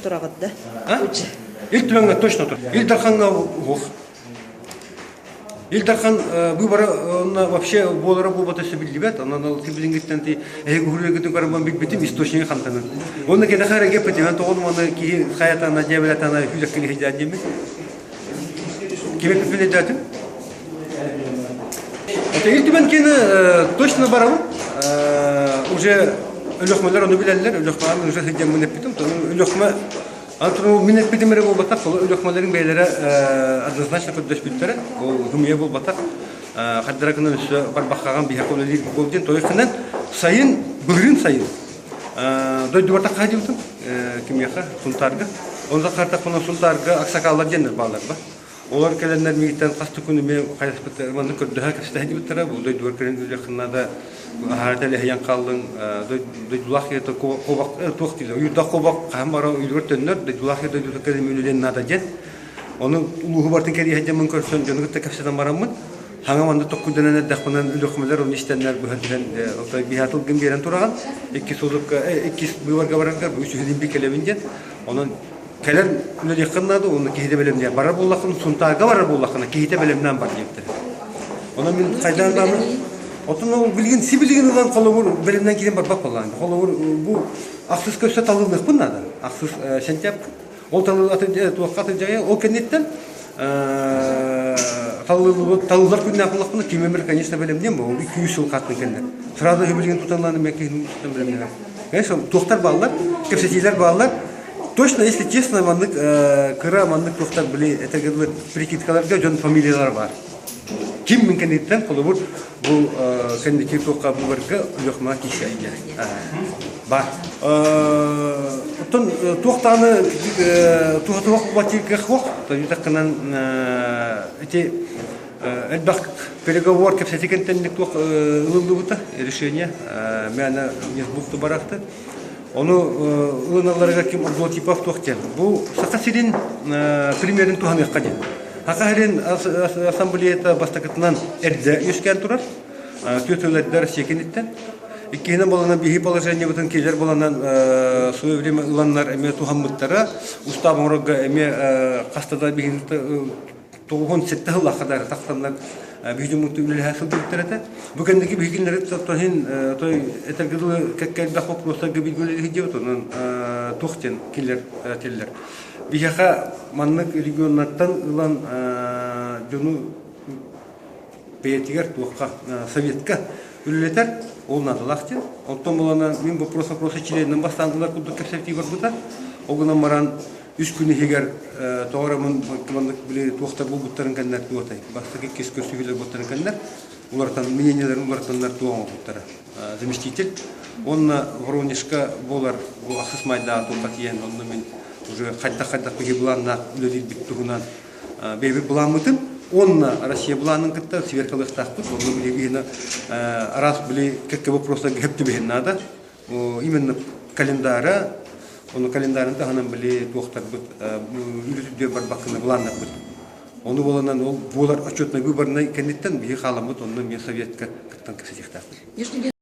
тураҕыт да? Ил Түмэҥҥэ точно тур. Ил Дархаҥҥа уох. Ил Дархан выбора онно вообще буолара буолбата өссө биллибэт. Онон ол билиҥҥиттэн ти эһиги уһуруйгутун көрөн билбитим источнига хантанын. Онно кэнэхэ эрэ кэппитим тоҕон уонна киһи хайатана дьиэбэлэтана хүлэккин иһдьээн диэммит. Кими пиппин өйдөөтүм? Это Ил Түмэн киһини точно барабын. Уже Өлөхмөлөр ону билэллэр. Өлөхмөҕө уже сылдьаммын эппитим. Өлөхмө Антон мин эппитим эрэ буолбатах, ол Өлөхмөлөрүн бэйэлэрэ однозначно көрдөспүттэрэ. Ол хымыйа буолбатах. Хардара гынан өссө барбаххаҕан биһиэхэ үлэлиир буол диэн тойуккунан сайын, былырыын сайын дойдубар тахха дьыбытым кимиэхэ Сунтаарга. Онно хартахпына Сунтаарга аксакаллар диэннэр бааллар ба. Олор кэлэннэр миигиттэн хас да күн эмиэ хайаспыт маннык көрдөһө кэпсэтэ сылдьыбыттара. Бу дойдубар кэлэн үлэххин наада аһара тэлэһийэн хааллыҥ. Дойдулаах киһи куобах туох дииллэр уйурдаах куобах хаһан бара уйуругар төннөр дойдулаах киһи дойдутугар кэлэн үлэлиэн наада диэн. Ону улууһу бартын кэлиэһэ дьоммун көрсөн дьону кытта кэпсэтэн бараммын хаҥа манна токкуйданан эрдэхпинэн үлэхмэлэр ону истэннэр быһа түһэн отой биһа тылгын биэрэн тураҕын иккис сылыкка иккис быыбарга бараргар бу үсүһүн би кэлэбин диэн онон кэлэн үлэлиэххин наада уонна киһитэ бэлэмниэ барар буоллаххына Сунтаарга барар буоллаххына киһитэ бэлэмнээн бар диэбиттэр онон мин хайдаан даҕаны отун ол билигин сибилигин ылан холобур бэлэмнэн киирэн барбат буоллаҕым холобур бу ахсыс көстө талыллыахпын наада ахсыс сентябрь Ол туохха дьайа ол кэнниттэн талыллар күннээх буоллахпына ким эмэр конечно бэлэмниэм ол 200 сыл хаттын кэннэ сразу билигин тутанлааны мен киһини бэлэмнэһэм конечно туохтар бааллар кэпсэтиилэр бааллар точно если честно маннык кыра маннык туохтар били этэргэ дылы прикидкаларга дьон фамилиялара баар ким мин кэнниттэн холобур бу кэнники туохха быыбарга Лехма киһи Бар. Оттон туох даҕаны туһа туох квартирга суох. Тойутаккынан ити элбэх переговор кэпсэтии кэнтэнник туох ылыллыбыта решение мээнэ не барахты. Ону ылыналларыгар ким Ордуотипов туох диэн. Бу Саха сирин примерин туһаныахха диэн. Саха сирин ассамблеята бастакытынан эрдэ үөскээн турар. Түөтүлэрдэр сиэкиниттэн. Иккиһинэн буоланан биһи положениебытын киилэр буоланан свое время ыланнар эмиэ туһаммыттара. Устаап оҥорорго эмиэ хаста да биһини 97 сыллаахха да тахсаннар биһи дьоммут үлэлэһэ сылдьыбыттар этэ. Бу кэнники биһигиннэри тоһин той этэргэ дылы кэккэ элбэх вопростарга бииргэ үлэлэһи диэбит онон туох диэн кинилэр этэллэр. Биһиэхэ маннык регионнартан ылан дьону бэйэтигэр туохха советка үлэлэтэр ол наадалаах диэн. Оттон буолана мин вопрос вопросы членин бастаан ылар курдук кэпсэтии барбыта. Ол гынан баран үс күн иһигэр тоҕо эрэ маннык били туохтар булбуттарын кэннэр туотай бастакы иккис көрсүһүүлэр буолтарын кэннэр уларытан мнениеларын уларытаннар туох оҥорбуттара заместитель уонна Воронежка буолар бу ахсыс майдааҕы туохха тиийэн онно мин уже хайдах-хайдах биһи былааннаах үлэлиирбит туһунан бэйэбит былааммытын уонна Россия былаанын кытта сверкалыахтаахпыт. Онно билигин араас били кэккэ вопростарга сөп түбэһин наада. Именно календара, ону календарын таһынан били туохтарбыт үлүтүдүө барбаккына былааннарбыт. Ону буоланан ол буолар отчетный выборный кэнниттэн биһи хааламмыт онно эмиэ советка кыттан кэпсэтиэхтээхпит.